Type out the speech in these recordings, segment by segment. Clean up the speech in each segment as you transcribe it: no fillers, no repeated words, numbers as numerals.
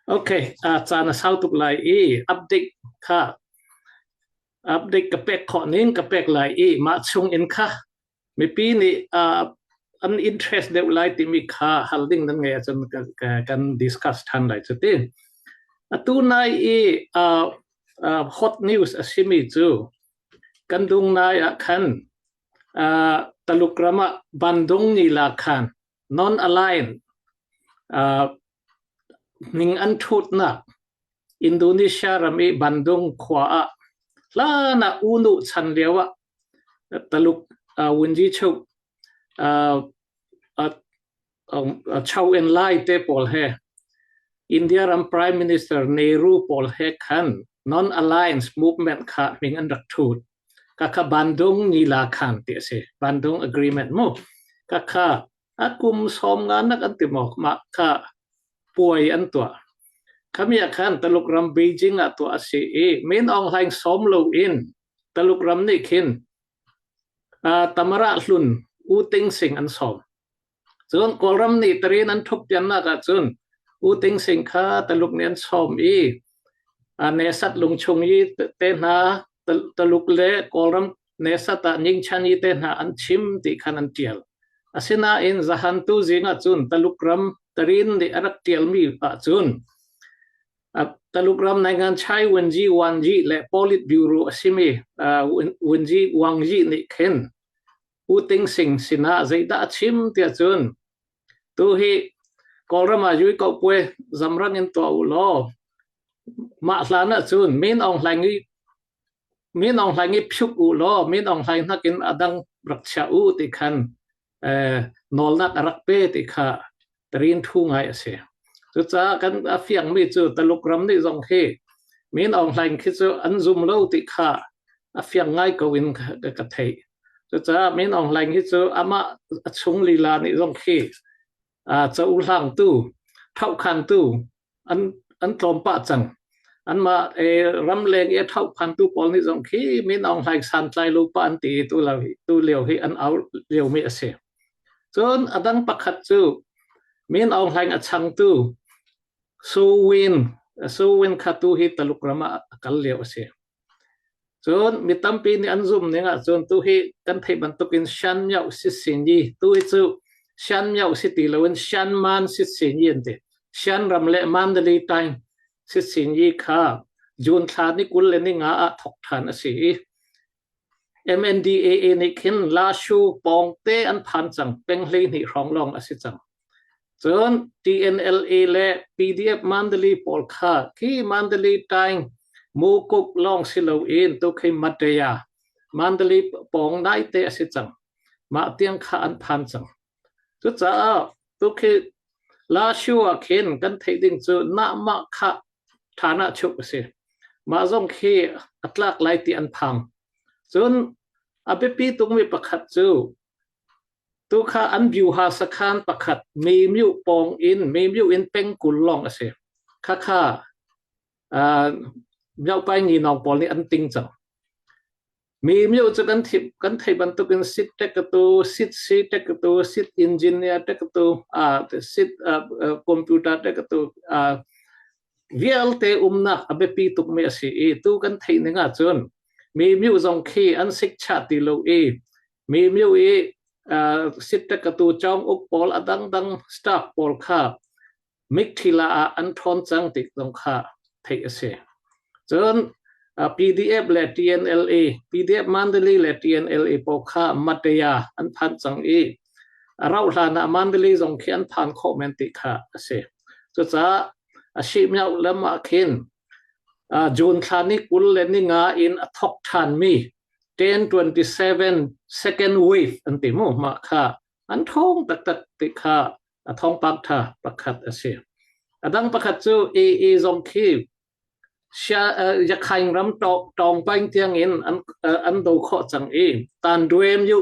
Okay, caan a sau tuk lai i update kha update ka pek khawh ning ka pek lai i mah chung in kha mipi nih an interest deuh lai timi kha hal ding nan ngei ahcun kan discuss than lai cu ti. Atu nai i hot news a simi cu kan dung nai ah khan Taluk ram ah Bandung ni la khan non-aligned ning an ṭhutnak Indonesia ram i Bandung khua ah hlan ah U Nu chan lio ah Taluk Wunjichuk Chau Enlai te pawl he India ram Prime Minister Nehru pawl he khan non-alliance movement kha hming an rak ṭhut. Khakha Bandung Nila Khan ti a si. Bandung Agreement mu. Khakha a kum sawm nga nak an ti maw mah kha puai an tuah. Khami ah khan Taluk ram Beijing ah tuah a si i Min Aung Hlaing sawm lo in Taluk ram nih khin Tamara hlun U Ting Sing an sawm. Cun Kawlram nih tarin an ṭhup piannak ahcun U Ting Sing kha Taluk nih an sawm i Nesat lungchung i te hna Taluk le Kawlram Nesat ah Nyingchan i te hna an chim ti khan an ṭial. Asinain zahan tu zing ahcun Taluk ram tarin nih a rak ṭialmi ahcun Taluk ram Naingan Chai Wenji Wang Yi le Politburo a simi Wenji Wang Yi nih khin U Ting Sing sinah zeidah a chim tiah cun tu hi Kawlram ah yui ko pue zamrang in tuah u law mah hlan ah cun Min Aung Hlaing i Min Aung Hlaing i phyuk u law Min Aung Hlaing nakin a dang rak chia u ti khan nawlnak a rak pe ti kha rin thu ngai a si. Cucaah kan a fiangmi cu Taluk ram nih zong hi Min Aung Hlaing khi cu an zum lo ti kha a fiang ngai ko in ka theih. Cucaah Min Aung Hlaing hi cu amah a chung lila nih zong khi cohlangtu, thohkhantu an tlawm pah cang. Anmah ramleng i a thohkhantu pawl nih zong khi Min Aung Hlaing santlai lo pa an ti i tu lio hi an au liomi a si. Cun a dang pakhat cu Min Aung Hlaing a changtu Su Win, Su Win kha tu hi Taluk ram ah a kal lio a si. Cun mi tampi nih an zumh ning ahcun tu hi kan theih bantukin Shan Myo Sisinyi tu hi cu Shan Myo si ti loin Shan Man Sisinyi an ti. Shan ram le Mandalay Time Sisinyi kha June thla ni 25 ah thok ṭhan a si i MNDAA nih khin Lashu pawngte an phan cang, peng 12 hrawng lawng a si cang. Cun TNLA le PDF Mandalay pawl kha khi Mandalay Taing Mukuk lawng si loin tukhi Mataya Mandalay pawng naite a si cang. Mah tiang kha an phan cang. Cucaah tukhi Lashu ah khin kan theih ding cu nahmah kha ṭhan ah chuk a si. Mah zong khi a tlak lai ti an phang. Cun a biapi tukmi pakhat cu tukha an byuha sakhan pakhat Memyu pawng in Memyu in pengkul lawng a si. Khakha Myopai nginawng pawl nih an ting cang. Mi myo cu kan thip kan theih bantukin sit ṭekatu, sit si ṭekatu, sit engineer ṭekatu, sit computer ṭekatu vialte umnak a biapi tukmi a si i tu kan theih ning ahcun mi myo zong khi an sikchah ti lo i mi myo i sit ṭekatu cawng uk pawl a dangdang staff pawl kha Mikthila ah an ṭhawn cang ti zong kha theih a si. Cun PDF le TNLA, PDF Mandalay le TNLA pawl kha Mataya an phan cang i a rauh hlan ah Mandalay zong khi an phan khawh men ti kha a si. Cucaah a sihmioh lam ah khin June thla ni 25 in a thok ṭhanmi 1027 second wave an ti mu mah kha an ṭhawng taktak ti kha a thawngpang ṭha pakhat a si. A dang pakhat cu AA zong khi Yakhaing ram tawngpaing tiang in an do khawh cang i Tanduem yu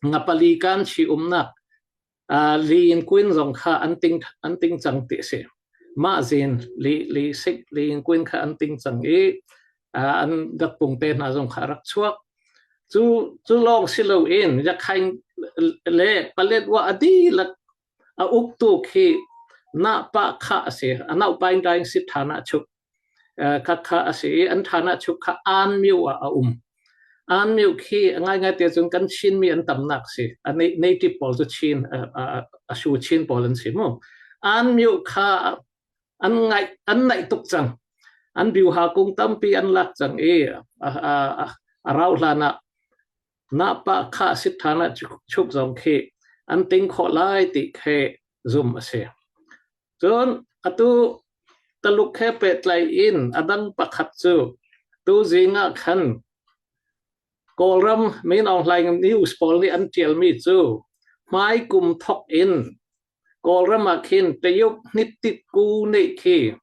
ngapali kan chi umnak li in kuin zong kha an ting an ting cang ti a si. Mah zin li li sik li in kuin kha an ting cang i an datpung te hna zong kha rak chuak. Cu cu lawng si loin Yakhaing le Paletwa a dihlak a uktu khi Nah pa kha a si. A nau paing daing sit than ah chuk. Kha kha a si i an than ah chuk kha an myu ah a um. An myu khi ngaingai te cun kan Chinmi an tamnak si. A native pawl cu Chin a su Chin pawl an si mu. An myu kha an ngaih an naih tuk cang. An biuha kung tampi an lak cang i a rau hlan ah Nahpah khah sit ṭhan ah chuk zong khi an ting khawh lai ti khi zum a si. Cun atu Taluk he pehtlai in a dang pakhat cu tuzing ah khan Kawlram Min Aung Hlaing news pawl nih an ṭialmi cu hmai kum thok in Kawlram ah khin Tayuk Hnittit Ku nih khi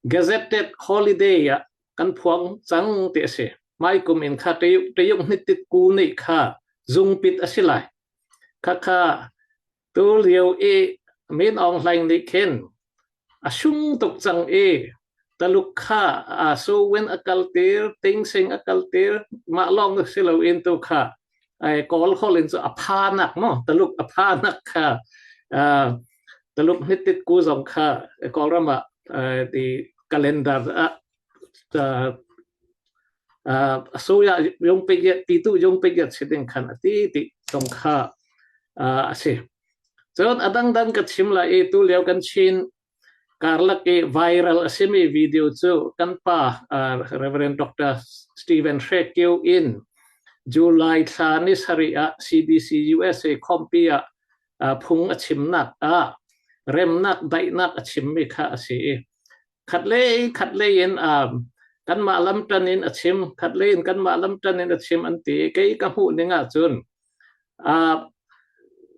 gazetted holiday ah kan phuang cang ti a si. Hmaikum in kha Tayuk Hnittit Ku nih kha zungpit a si lai. Khakha tu lio i Min Aung Hlaing nih khin a sung tuk cang i Taluk kha a Sowin a kaltir, Tingsing a kaltir, mah lawng si loin tu kha Kawl holh in cu a phanak maw Taluk a phanak kha Taluk hnitit ku zong kha Kawlram ah ti calendar ah soya yong pe ti tu yong pe si ding khan a ti ti zong kha a si. Cun a dangdang ka chim lai i tu lio kan Chin Karlak i viral a simi video cu kan pa Reverend Dr. Stephen Hre Kio in July thla ni sarih ah CBC USA khawmpi ah phung a chimnak ah remnak daihnak a chimmi kha a si i khatlei khatlei in kanmah lamṭan in a chim khatlei in kanmah lamṭan in a chim an ti kei ka hmuh ning ahcun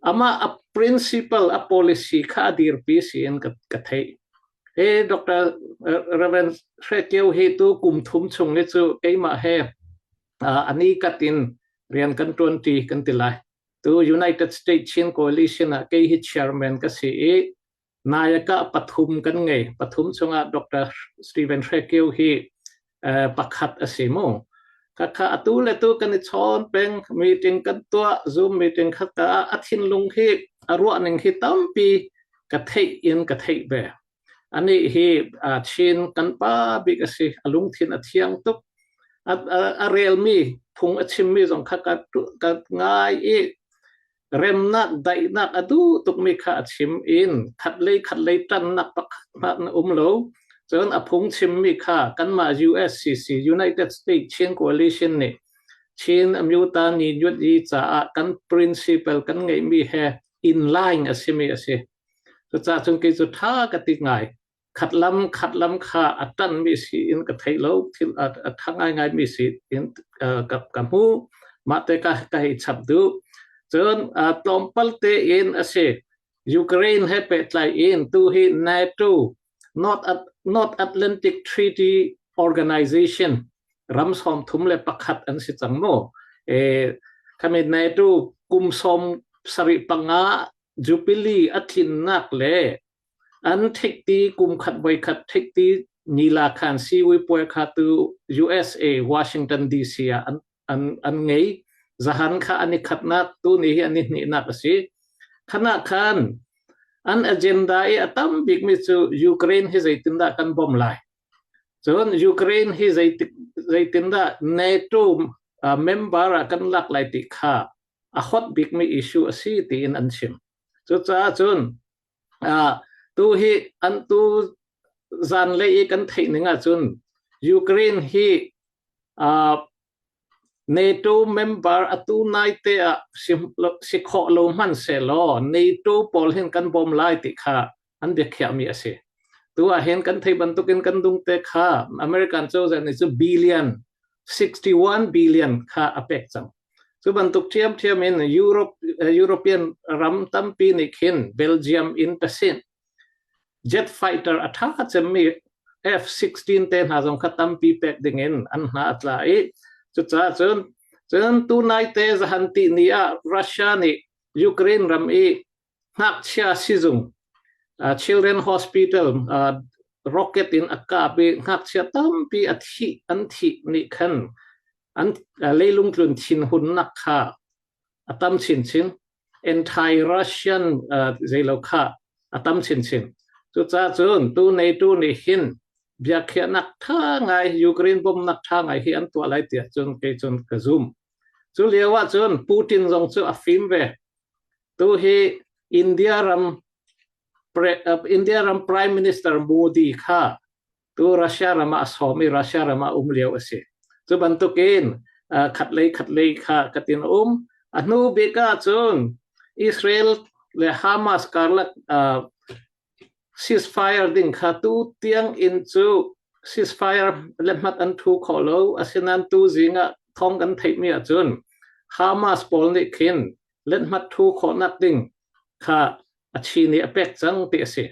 amah a principle a policy kha a dirpi si in ka theih. Hi Dr. Reverend Hre Kio hi tu kum thum chung ni cu keimah he ani kat in rian kan ṭuanṭi kan ti lai. Tu United States Chin Coalition ah kei hi chairman ka si i Nayaka pathum kan ngei. Pathum chungah Dr. Stephen Hrekio hi pakhat a si mu. Khakha atu le tu kan i chawn peng meeting kan tuah Zoom meeting kha ka a thinlung hi a ruah ning hi tampi ka theih in ka theih ve. Ani hi Chin kan pa bik a si. A lungthin a thiang tuk. A relmi phung a chimmi zong kha ka ngai i remnak daihnak a duh tukmi kha a chim in khatlei khatlei ṭannak pakhat hmanh a um lo. Cun a phung chimmi kha kanmah USCC United States Chin Coalition nih Chin Amyota Ni Nyut Yi caah kan principle kan ngeihmi he in line a simi a si. Cucaah cun kei cu ṭha ka ti ngai. Khatlam khatlam kha a ṭanmi si in ka thei lo thil a ṭha ngaingaimi si in ka ka hmu mah te ka ka hei chap duh cun tlawmpal tein a si Ukraine he pehtlai in tu hi NATO North Atlantic Treaty Organization ram 31 an si cang mu e khami NATO kum 75 Jubilee a tlinnak le An theihti kum khat voikhat theihti nila khan siiwui puai kha tu USA Washington DC ah an ngei. Zahan kha an i khatnak tuni hi an i hnihnak a si. Khan ah khan an agenda i a tam bikmi cu Ukraine hi zeitindah kan bawmh lai. Cun Ukraine hi zeitindah NATO member ah kan lak lai ti kha a hot bikmi issue a si tiin an chim. Cucaah cun Tu hi an tu zanlei i kan theih ning ahcun Ukraine hi NATO member atu naite ah si khawh lo hmanh sehlaw NATO pawl hin kan bawm lai ti kha an biakhiahmi a si. Tu ah hin kan theih bantukin kan dungte kha American cozah nih cu billion 61 billion kha a pek cang. Cu bantuk ṭhiamṭhiam in European ram tampi nih khin Belgium in pasint jet fighter a ṭha cemmi F-16 te hna zong kha tampi pek dingin an hna a tla i cucaah cun cun tunai te zahan ti ni ah Russia nih Ukraine ram i ngakchia sizung Children Hospital rocket in a kap i ngakchia tampi a thih an thih nih khan an leilung tlun thinhunnak kha a tam chinchin anti-Russian zeilo kha a tam chinchin. Cucaah cun tu NATO nih hin biakhiahnak ṭha ngai, Ukraine bawmhnak ṭha ngai hi an tuah lai tiah cun kei cun ka zum. Cu lio ah cun Putin zong cu a fim ve. Tu hi India ram Prime Minister Modi kha tu Russia ram ah a sawm i Russia ram ah um lio a si. Cu bantukin khatlei khatlei kha katin um. A hnu bik ah cun Israel le Hamas karlak ceasefire ding kha tu tiang in cu ceasefire le hmat an thu khawh lo. Asinain tu zing ah thawng kan theihmi ahcun Hamas pawl nih khin let-hmat thu khawhnak ding kha a chi nih a pek cang ti a si.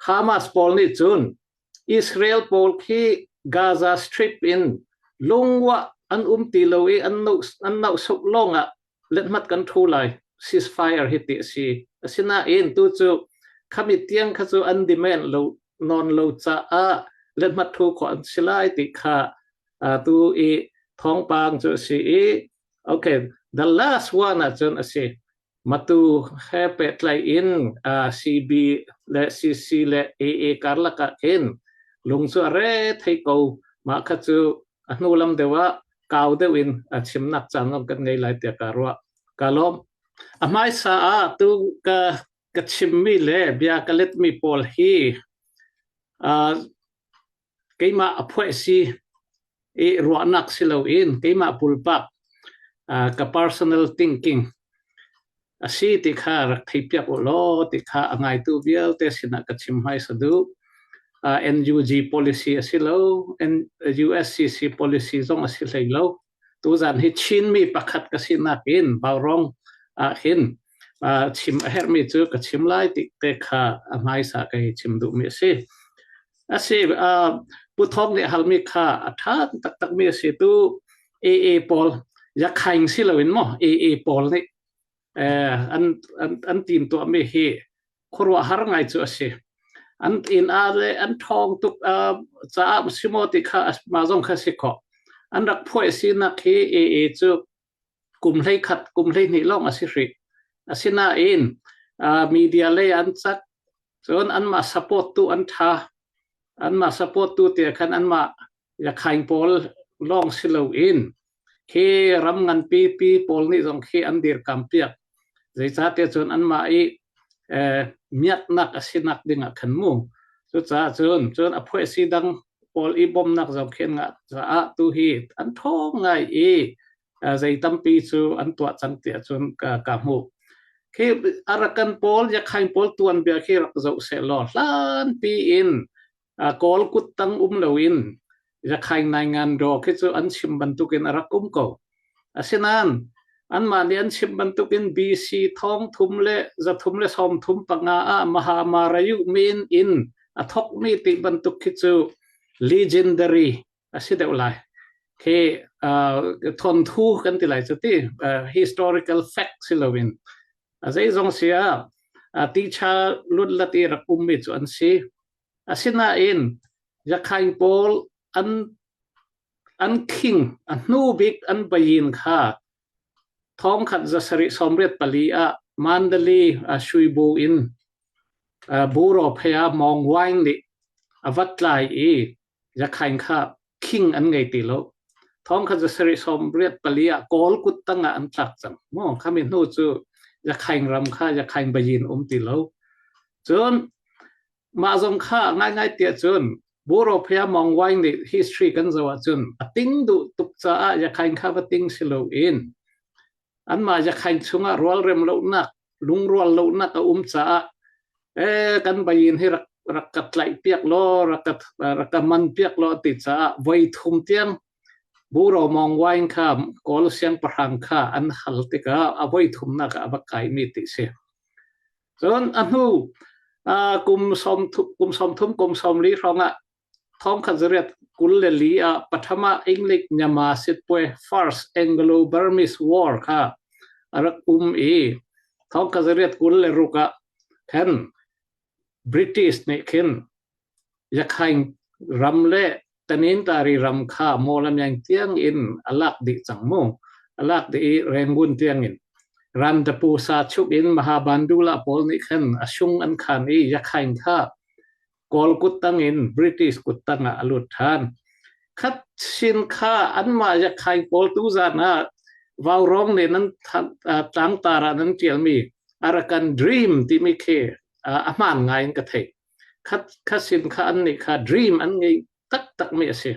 Hamas pawl nih cun Israel pawl khi Gaza Strip in lungwah an um ti lo i an nauhsuk lawng ah let-hmat kan thu lai, ceasefire hi ti a si. Asinain tu cu khami tiang kha cu an demand lo nawn lo caah let-hmat thu khawh an si lai ti kha tu i thawngpang cu a si i, okay, the last one ahcun a si. Matu he pehtlai in CB le CC le AA karlak ah khin lung cu a re thei ko. Mah kha cu a hnu lam deuh ah kau deuh in a chimnak caan zong kan ngei lai tiah ka ruah. Ka lawm. A hmaisa ah tu ka chimmi le bia ka letmi pawl hi keimah a phuah si i ruahnak si loin keimah pulpak ka personal thinking a si ti kha rak theipiak u law ti kha a ngaitu vialte sinah ka chim hmaisa duh. NUG policy a si lo, USCC policy zong a si hlei lo. Tuzan hi Chinmi pakhat ka sinak in Vaurawng ah hin chim a herhmi cu ka chim lai ti te kha a hmaisa ka hi chim duhmi a si. A si, Pu Thawng nih halmi kha a ṭha taktakmi a si. Tu AA pawl yakhaing si loin maw AA pawl nih an team tuahmi hi khuaruahhar ngai cu a si. An inn ah le an ṭhawng tuk caah si maw ti kha mah zong kha si khawh. An rak phuai sinak hi AA cu kum 11 kum 12 lawng a si hrih. Asinain media lei an cak, cun anmah support tu an ṭha. Anmah support tu te khan anmah yakhaing pawl lawng si loin khi ram nganpi pi pawl nih zong khi an dirkam piak. Zeicahtiah cun anmah i miaknak a sinak ding ah khan mu. Cucaah cun a phuaisi dang pawl i bawmnak zong khi an ngah caah tu hi an ṭhawng ngai i zei tampi cu an tuah cang tiah cun ka hmuh. Khi Arakan pawl, Yakhain pawl tuanbia khi rak zoh seh law hlan pi in Kawl kuttang um loin Yakhain Naingan daw khi cu an chim bantukin a rak um ko. Asinain anmah nih an chim bantukin BC 3335 ah Mahamarayu min in a thokmi ti bantuk khi cu legendary a si deuh lai. Khi thawnthu kan ti lai cu ti, historical fact si loin a zeizong si ah ticha lutlat i rak ummi cu an si. Asinain Yakhaing pawl an king a hnu bik an bayin kha 1784 ah Mandalay Shuibu in Buro phei ah Mong Waing nih a vat tlai i Yakhaing kha king an ngei ti lo. 1784 ah Kawl kut tang ah an tlak cang. Maw khami hnu cu Yakhaing ram kha Yakhaing bayin um ti lo. Cun mah zong kha ngaingai tiah cun Buro phei ah Mong Waing nih history kan zoh ahcun a ting duh tuk caah Yakhaing kha va ting si loin anmah Yakhaing chungah rualrem lonak lungrual lonak a um caah kan bayin hi rak rak ka tlaih piak law, rak ka man piak law ti caah voi thum tiang Buro Mong Waing kha Kawl siangpahrang kha an hal tikah a voi thumnak ah a va kaimi ti si. Cun a hnu kum 30 kum 40 hrawng ah 1924 ah Pathama English Myanmar Sitpwe First Anglo-Burmese War kha a rak um i 1926 ah khan British nih khin Yakhaing ram le Tanintari ram kha Mawlamyaing tiang in a lak dih cang mu. A lak dih i Rangoon tiang in. Randapu sa chuk in Mahabandula pawl nih khan a sung an khan i Yakhaing kha. Kawl kuttang in British kuttang ah a lut ṭhan. Khat sin kha anmah Yakhaing pawl tuzan ah Vaurawng nih nan tlangtar ah nan ṭialmi Arakan Dream timi khi a hmaan ngai in ka theih. Khat kha sin kha an nih kha dream an ngei taktakmi a si.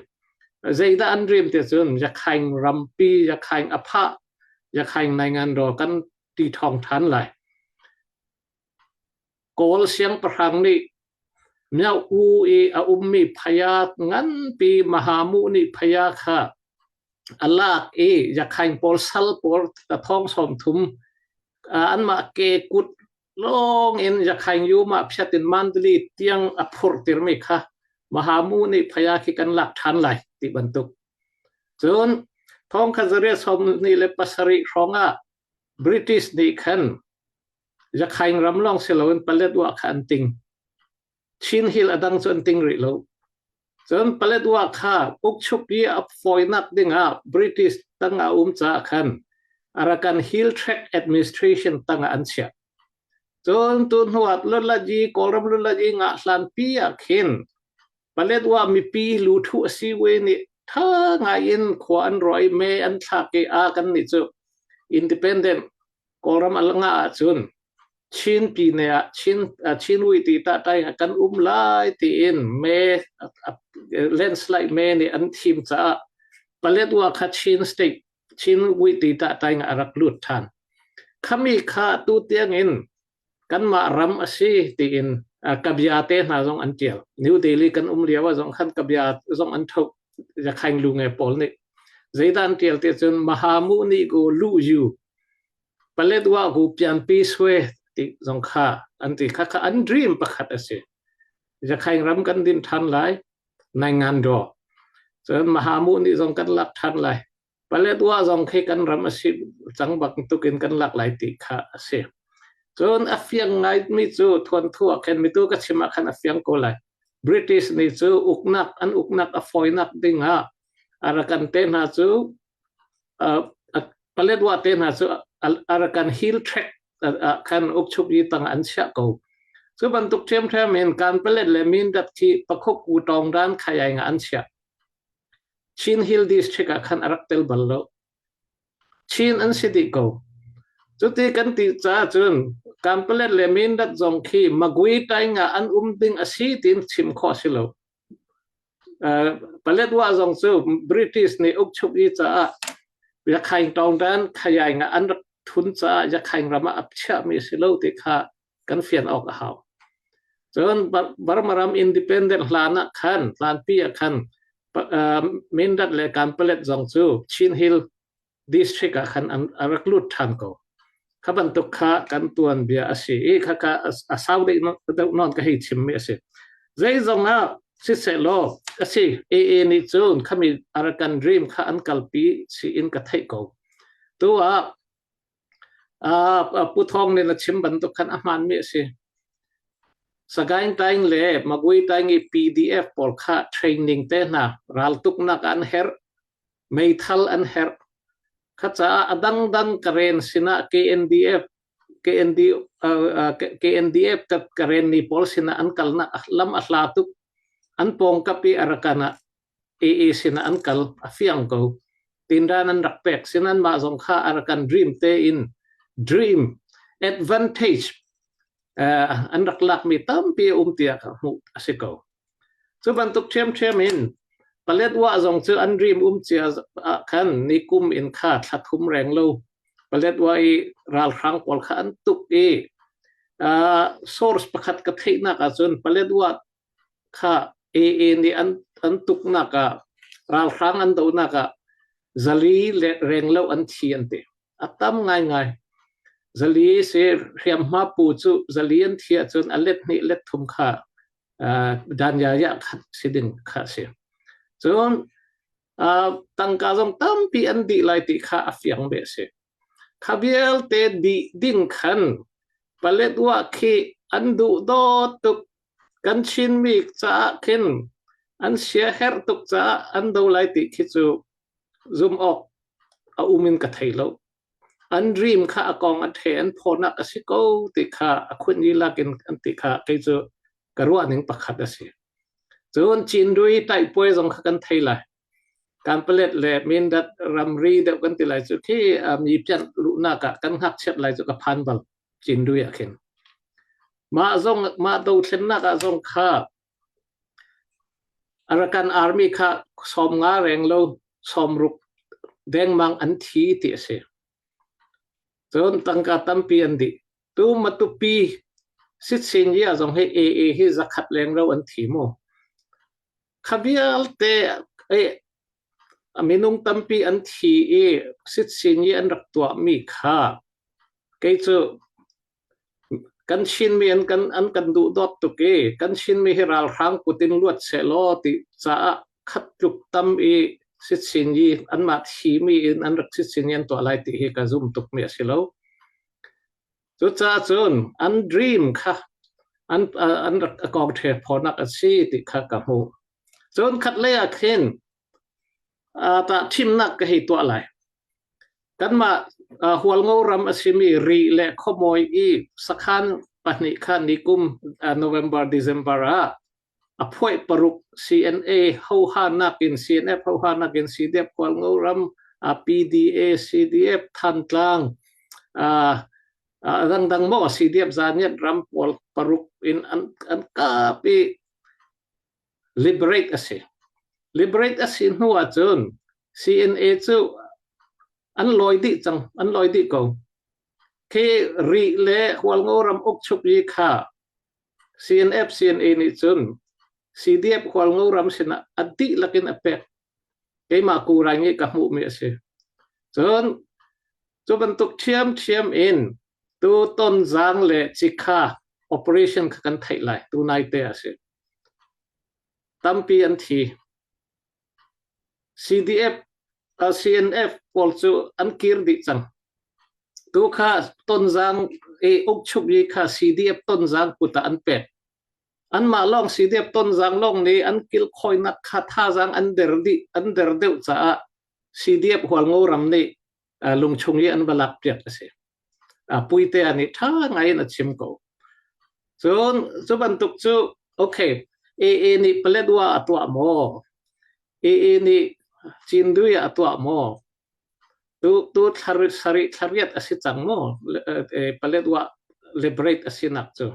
Zeidah an dream ti cun Yakhaing rampi, Yakhaing a phah, Yakhaing naingan raw kan ti ṭhawng ṭhan lai. Kawl siangpahrang nih Myo-u i a ummi phaya nganpi Mahamu nih phaya kha a lak i Yakhaing pawl sal pawl thong 30 anmah ke kut lawng in Yakhaing Yuma phiat in Mandalay tiang a phurh tirmi kha Mahamu nih phaya khi kan lak ṭhan lai ti bantuk. Cun thong kha zariat 27 hrawng ah British nih khan Yakhaing ram lawng si loin Paletwa kha an ting. Chin Hill a dang cu an ting rih lo. Cun Paletwa kha ukchuk i a fawinak dingah British tang a um caah khan Arakan Hill Tract Administration tangah an chiah. Cun tu hnuah Lulaji Kawlram Lulaji ngah hlan pi ah khin Paletwa mipi luthu a si we nih tha ngai in khua an ruah i me an thlak i a kan nih cu independent Kawlram a ngah ahcun Chin pine ah Chin Chin ui ti ta tai kan um lai tiin me landslide me nih an thim caah Paletwa kha Chin state Chin ui ti ta tai a rak lut than. Khami kha tu tiang in kanmah ram a si tiin kabia te hna zong an tial. New Delhi kan um lio ah zong khan kabia zong an tho Yakhaing lu nge pawl nih zeidah an tial ti cun Mahamu nih ku lu yu Paletwa ku pianpi swe ti zong kha an ti kha kha an dream pakhat a si. Yakhaing ram kan din than lai nai ngan do. Cun Mahamu nih zong kan lak than lai. Paletwa zong khi kan ram a si cang bantuk in kan lak lai ti kha a si. Cun a fiang ngaimi cu thuanthu ah khan mitu ka chim ah khan a fiang ko lai. British nih cu uknak an uknak a fawinak ding ah Arakan te hna cu Paletwa te hna cu Arakan Hill Tract ah khan ukchuk i tang an chiah ko. Cu bantuk ṭhiamṭhiam in Kanpalet le Mindat khi Pakhoku tawngdan khayai nga an chiah. Chin Hill District ah khan a rak tel bal lo. Chin an si dih ko. Cuti kan ti caah cun Kanpalet le Mindat zong khi Magui taing ah an um ding a si tiin chim khawh a si lo. Paletwa zong cu British nih ukchuk i caah Yakhaing Tawngdan Khayaing ah an rak thun caah Yakhaing ram ah a chiahmi a si lo ti kha kan fian awk a hau. Cun Burma ram independent hlan ah khan hlanpi ah khan Mindat le Kanpalet zong cu Chin Hill district ah khan an a rak lut ṭhan ko. Kha bantuk kha kan tuan bia a si i kha ka a sau deuh deuh nawn ka hei chimmi a si. Zeizong ah sisehlaw a si AA nih cun khami Arakan Dream kha an kalpi si in ka theih ko. Tu ah Pu Thawng nih na chim bantuk khan a hmaanmi a si. Sagaing Taing le Magui Taing i PDF pawl kha training te hna raltuknak an herh, meithal an herh. Kha caah a dangdang Karen sinah KNDF KND, KNDF Karen ni pawl sinah an kalnak lam a hla tuk. An pawngkap i Arakan ah AA sinah an kal a fiang ko. Tinran an rak pek sinan mah zong kha Arakan Dream tein dream advantage an rak lakmi tampi a um tiah ka hmuh a si ko. Cu bantuk ṭhiamṭhiam in Paletwa zong cu an dream um cia ah khan ni kum in kha thla thum reng lo Paletwa i ralhrang pawl kha an tuk i source pakhat ka theihnak ahcun Paletwa kha AA nih an an tuknak ah ralhrang an dohnak ah zali le renglo an thi an ti. A tam ngaingai. Zali si hriamhma pu cu zali an thi ahcun a let hnih let thum kha danyaya kha si ding kha si. Cun tangka zong tampi an dih lai ti kha a fiang ve si. Kha vialte dih ding khan Paletwa khi an duh dawt tuk Kan Chinmi caah khin an siaherh tuk caah an do lai ti khi cu zumh awk a um in ka thei lo. An dream kha a kong a the an phawnak a si ko ti kha a khun lilak in an ti kha kei cu Ka ruah ning pakhat a si. Cun Cinrui taihpuai zong kha kan thei lai. Kanpalet le Mindat ramri deuh kan ti lai cu khi mi pianh luhnak ah kan ngakchiat lai cu ka phan bal Cinrui ah khin. Mah zong mah dothlennak ah zong kha Arakan Army kha 50 reng lo 60 dengmang an thi ti a si. Cun tangka tampi an dih. Tu Matupi Sitsingia zong hi AA hi 100 leng lo an thi mu. Kha vialte a minung tampi an thi i sitsin i an rak tuahmi kha kei cu kan Chinmi an kan duhdawt tuk i kan Chinmi hi ralhrang kut in luat sehlaw ti caah khat tluk tam i sitsin i anmah thimi in an rak sitsin i an tuah lai ti hi ka zum tukmi a si lo. Cucaah cun an dream kha an rak a kong ṭhe phawnak a si ti kha ka hmuh. Cun khatlei ah khin tah thimnak ka hei tuah lai. Kanmah Hualngo ram a simi Rih le Khuamawi i sakhan pahnih kha nikum November December ah a phuaih paruk CNA hohanak in CNF hohanak in CDF Hualngo ram PDA CDF Thantlang dangdang maw CDF Zaniat ram pawl paruk in an kap i liberate a si. Liberate a si hnu ahcun CNA cu an lawi dih cang, an lawi dih ko. Khi Rih le Hualngo ram ukchuk i kha CNF CNA nih cun CDF Hualngo ram sinah a dihlak in a pek. Keimah kurai nih ka hmuhmi a si. Cun cu bantuk ṭhiamṭhiam in tu Tonzang le Cikha operation kha kan theih lai tu naite a si. Tampi an thi. CDF CNF pawl cu an kir dih cang. Tu kha Tonzang i ukchuk i kha CDF Tonzang kut ah an pek. Anmah lawng CDF Tonzang lawng nih an kilkhawinak kha thazaang an der dih an der deuh caah CDF Hualngo ram nih lungchung i an va lak piak a si. Puite nih ṭha ngai in a chim ko. Cun cu bantuk cu okay AA nih Paletwa a tuah maw? AA nih Cindui a tuah maw? Tu tu sarih thlariat a si cang maw? Paletwa liberate a sinak cu.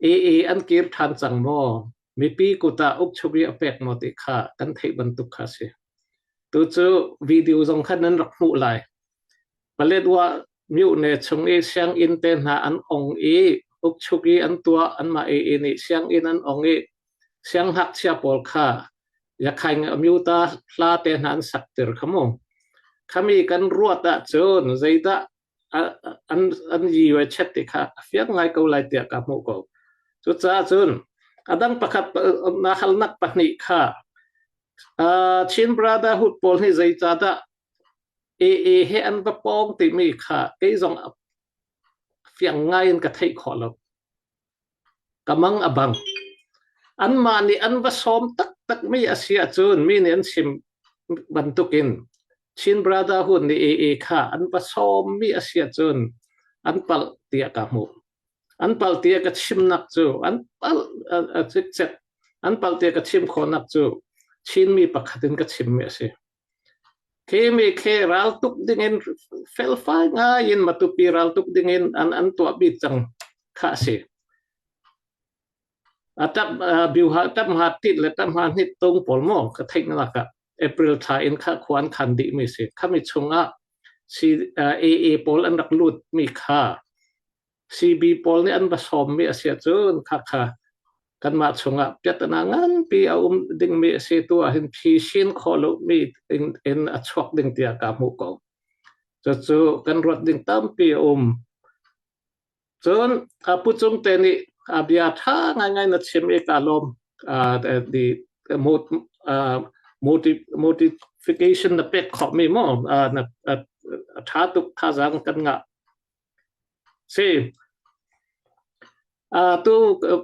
AA an kir ṭhan cang maw? Mipi kut ah ukchuk i a pek maw ti kha kan theih bantuk kha a si. Tu cu video zong khan nan rak hmuh lai. Paletwa myone chung i sianginn te hna an ong i ukchuk i an tuah anmah AA nih sianginn an ong i siangngakchia pawl kha yakhaing amyuta hla te hna an sakter kha mu. Khami kan ruat ahcun zeidah an yi chet ti kha a fiang ngai ko lai tiah ka hmuh ko. Cucaah cun a dang pakhat na halnak pahnih kha Chin Brotherhood pawl nih zeicahdah AA he an va pawng timi kha kei zong fiang ngai in ka theih khawh lo. Ka mang a bang. Anmah nih an va sawm taktakmi a si ahcun mi nih an chim bantukin Chin Brotherhood nih AA kha an va sawmmi a si ahcun an palh tiah ka hmuh. An palh tiah ka chimnak cu an palh cikcek an palh tiah ka chim khawhnak cu Chinmi pakhat in ka chimmi a si. Khi mi khi raltuk dingin felfai ngai in Matupi raltuk dingin an tuah bik cang kha a si. A tap biuha tap ha tit le tap ha hnit tung pawl maw ka theih nak ah April thla in kha khua an khan dih mi si. Khami chungah AA pawl an rak lut mi kha CB pawl nih an va sawmmi a si ahcun khakha kanmah chungah piatana nganpi a um dingmi a si tu ahhin phisin khawh lomi in a chuak ding tiah ka hmuh ko. Cucu kan ruat ding tampi a um. Cun Pu Cung te nih a bia ṭha ngaingai na chim i ka lawm. The motification na pek khawhmi maw na ṭha tuk thazaang kan ngah. Si. Tu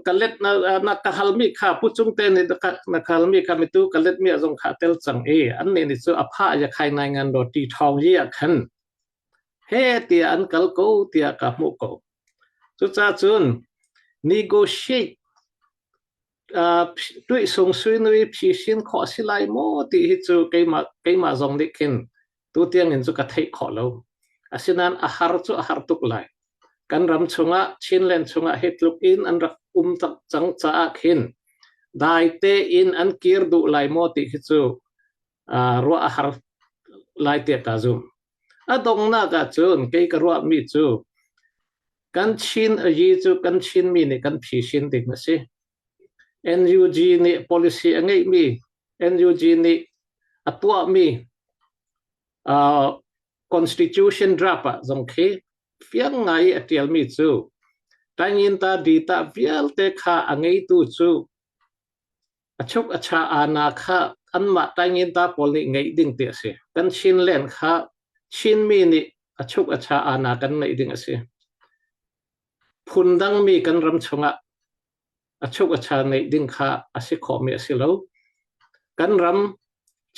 ka let na ka halmi kha pu cung te nih na ka halmi kha mitu ka let mi zong kha tel cang i an nih nih cu a pha ya khai ngai ngan lo ti thawng yi ah khan he tiah an kal ko tiah ka hmuh ko. Cucaah cun negotiate. Tuihsung suinui phisin khawh a si lai maw ti hi cu keimah zong nih khin tutiang in cu ka theih khawh lo. Asinain a har cu a har tuk lai. Kan ram chungah Chinland chungah hi tluk in an rak um cang caah khin dai tein an kir duh lai maw ti khi cu ruah a har lai tiah ka zumh. A donghnak ahcun kei ka ruahmi cu kan Chin ayi cu kan Chinmi nih kan phisin ding a si. NUG nih policy a ngeihmi, NUG nih a tuahmi constitution draft ah zong khi fiang ngai i a ṭialmi cu Taingyinta dita vialte kha a ngeitu cu A chuk a cha aa-na kha anmah Taingyinta pawl nih ngeih ding ti a si. Kan Chinland kha Chinmi nih a chuk a cha aa-na kan ngeih ding a si. Phundangmi kan ram chungah a chuk a cha ngeih ding kha a si khawhmi a si lo. Kan ram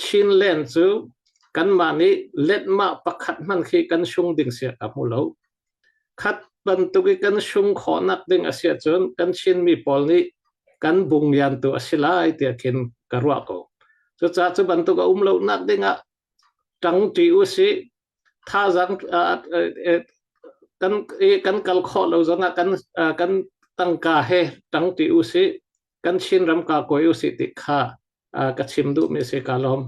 Chinland cu kanmah nih letmah pakhat hmanh khi kan sung ding si a hmu lo. Khat bantuk i kan sung khawhnak ding a si ahcun kan Chinmi pawl nih kan bunglian tu a si lai tiah khin ka ruah ko. Cucaah cu bantuk a um lonak ding ah ṭangṭi u sih. Thazaang kan kan kal khawh lo zongah kan kan tangka he ṭangṭi u sih. Kan Chin ram ka kawi u sih ti kha ka chim duhmi a si ka lawm.